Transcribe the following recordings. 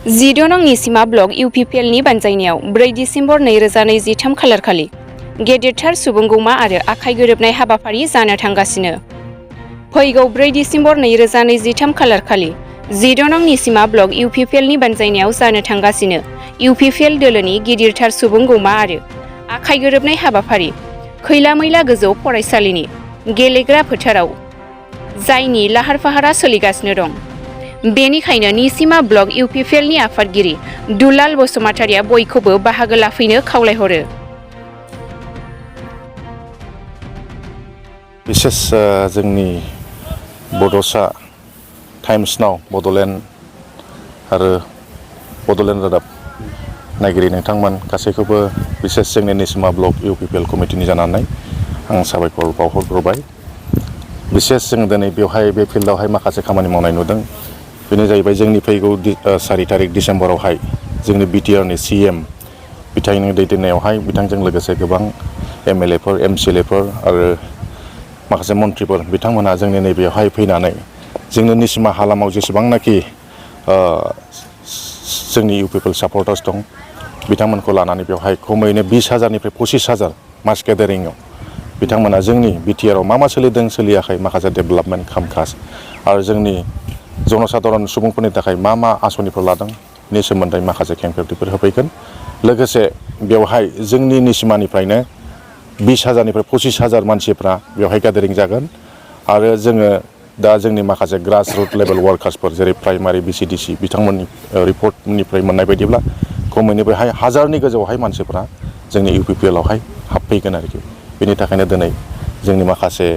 10 नं निसिमा block इउपिपिएलनि बानजायनायाव 4 December 2023 खालारखालि गेदेरथार सुबुंगौमा आरो आखाइ गोरोबनाय हाबाफारि जानो थांगासिनो। फैगौ 4 डिसेम्बर 2023 खालारखालि 10 नं निसिमा ब्लक इउपिपिएलनि बानजायनायाव जानो थांगासिनो इउपिपिएल दोलोनि गिदिरथार सुबुंगौमा आरो आखाइ गोरोबनाय हाबाफारि खैला मैला गोजौ फरायसालिनि गेलेग्रा फोथाराव जायनि लाहार फाहारा सोलिगासिनो दं। बेनिखायनो निसिमा ब्लक इउपिपिएलनि आफादगिरि दुलाल बसुमतारिया बयखौबो बाहागो लाफैनो खावलायहरो। बिसेस जोंनि बड'सा टाइम्स नाव बड'लेण्ड आरो बड'लेण्ड रादाब नायगिरि नोंथांमोन गासैखौबो बिसेस जोंनि निसिमा ब्लक इउपिपिएल कमिटिनि जानानै आं साबायखर बावहरग्रोबाय। बिसेस जों दिनै बेवहाय बे फिल्डआवहाय माखासे खामानि मावनाय नुदों। बेनो जाहैबाय जोंनि फैगौ 4 तारिख डिसेम्बरावहाय जोंनि बिटिआरनि सिएम बिथांनि दैदेननायावहाय बिथांजों लोगोसे गोबां एमएलएफोर एमसिएलएफोर आरो माखासे मन्थ्रिफोर बिथांमोनहा जोंनि नैबेयावहाय फैनानै जोंनि निसिमा हालामाव जेसेबांनाखि जोंनि इउपिपिएल सापर्टार्स दं बिथांमोनखौ लानानै बेवहाय खमैनो 20,000निफ्राय 25,000 मास गेदारिंआव बिथांमोना जोंनि बिटिआरआव मा सोलिदों सोलियाखै माखासे डेभेलपमेन्ट खामकाज आरो जोंनि जनसाधारन सुबुंफोरनि थाखाय मा आसनिफोर लादों बेनि सोमोन्दै माखासे खेंफोरथिफोर होफैगोन। लोगोसे बेवहाय जोंनि निसिमानिफ्रायनो 20,000निफ्राय 25,000 मानसिफ्रा बेवहाय गेदारिं जागोन आरो जोङो दा जोंनि माखासे ग्रास रुट लेभेल वार्कार्सफोर जेरै प्राइमारि बिसिडिसि बिथांमोननि रिपर्टनिफ्राय मोननाय बायदिब्ला खमैनो बेहाय 1000नि गोजौआवहाय मानसिफ्रा जोंनि इउपिपिएलआवहाय हाबफैगोन आरोखि। बेनि थाखायनो दिनै जोंनि माखासे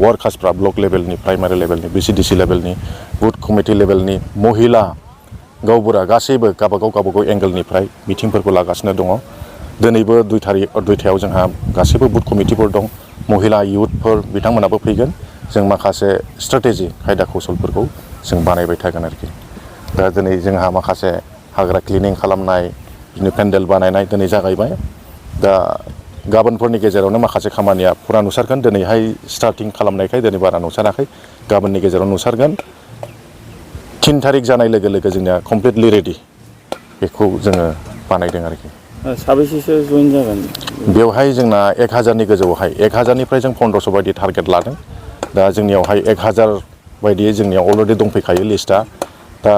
वार्कार्सफ्रा ब्लक लेभेलनि प्राइमारि लेभेलनि बिसिडिसि लेभेलनि बुथ कमिटि लेभेलनि महिला गावबुरा गासैबो गावबागाव एंगेलनिफ्राय मिटिंफोरखौ लागासिनो दङ। दिनैबो 2थायाव जोंहा गासैबो बुथ कमिटिफोर दं महिला इयुथफोर बिथांमोनाबो फैगोन। जों माखासे स्ट्रेटेजि खायदा कौशलफोरखौ जों बानायबाय थागोन आरोखि। दा दिनै जोंहा माखासे हाग्रा क्लिनिं खालामनाय बिदिनो पेन्डेल बानायनाय दिनै जागायबाय। दा गाबोनफोरनि गेजेरावनो माखासे खामानिया फुरा नुसारगोन। दिनैहाय स्टार्टिं खालामनायखाय दिनै बारा नुसाराखै गाबोननि गेजेराव नुसारगोन। 3 तारिख जानाय लोगो लोगो जोंनिया कमप्लिटलि रेडि बेखौ जोङो बानायदों आरोखि। साबेसेसो जइन जागोन बेवहाय जोंना 1000नि गोजौआवहाय 1000निफ्राय जों 1500 बायदि टारगेट लादों। दा जोंनियावहाय 1000 बायदियै जोंनियाव अलरेडि दंफैखायो लिस्टआ। दा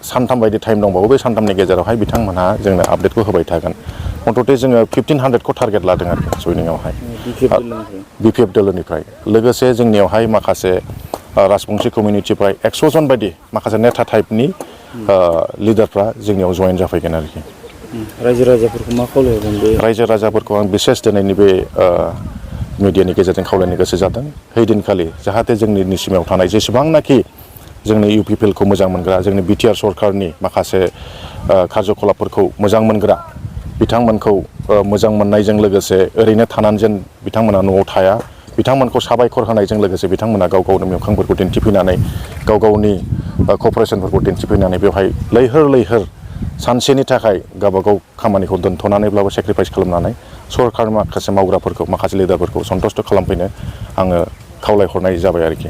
सानथाम बायदि टाइम दंबावो बे सानथामनि गेजेरावहाय बिथांमोनहा जोंनो आपडेटखौ होबाय थागोन। मथथे जोङो 1500खौ टारगेट लादों आरोखि जयनिंआवहाय बिपिएफ दोलोनिफ्राय। लोगोसे जोंनियावहाय माखासे राजबंसि कमिउनिटिफ्राय 100 जन बायदि माखासे नेता टाइपनि लिडारफ्रा जोंनियाव जइन जाफैगोन आरोखि। रायजो राजाफोरखौ मा खावलायगोन बे रायजो राजाफोरखौ आं बिसेस दिनैनि बे मिडियानि गेजेरजों खावलायनो गोसो जादों। हैदिनखालि जाहाथे जोंनि निसिमायाव थानाय जेसेबांनाखि जोंनि इउपिपिएलखौ मोजां मोनग्रा जोंनि बिटिआर सरकारनि माखासे कार्यकलापफोरखौ मोजां मोनग्रा बिथांमोनखौ मोजां मोननायजों लोगोसे ओरैनो थानानै जेन बिथांमोना न'आव थाया बिथांमोनखौ साबायखर होनायजों लोगोसे बिथांमोना गाव गावनि मोखांफोरखौ दिन्थिफैनानै गाव गावनि कपारेसनफोरखौ दिन्थिफैनानै बेवहाय लैहोर सानसेनि थाखाय गावबागाव खामानिखौ दोन्थ'नानैब्लाबो सेक्रिफाइस खालामनानै सरकारनि माखासे मावग्राफोरखौ माखासे लिडारफोरखौ सन्तुष्ट खालामफैनो आङो खावलायहरनाय जाबाय आरोखि।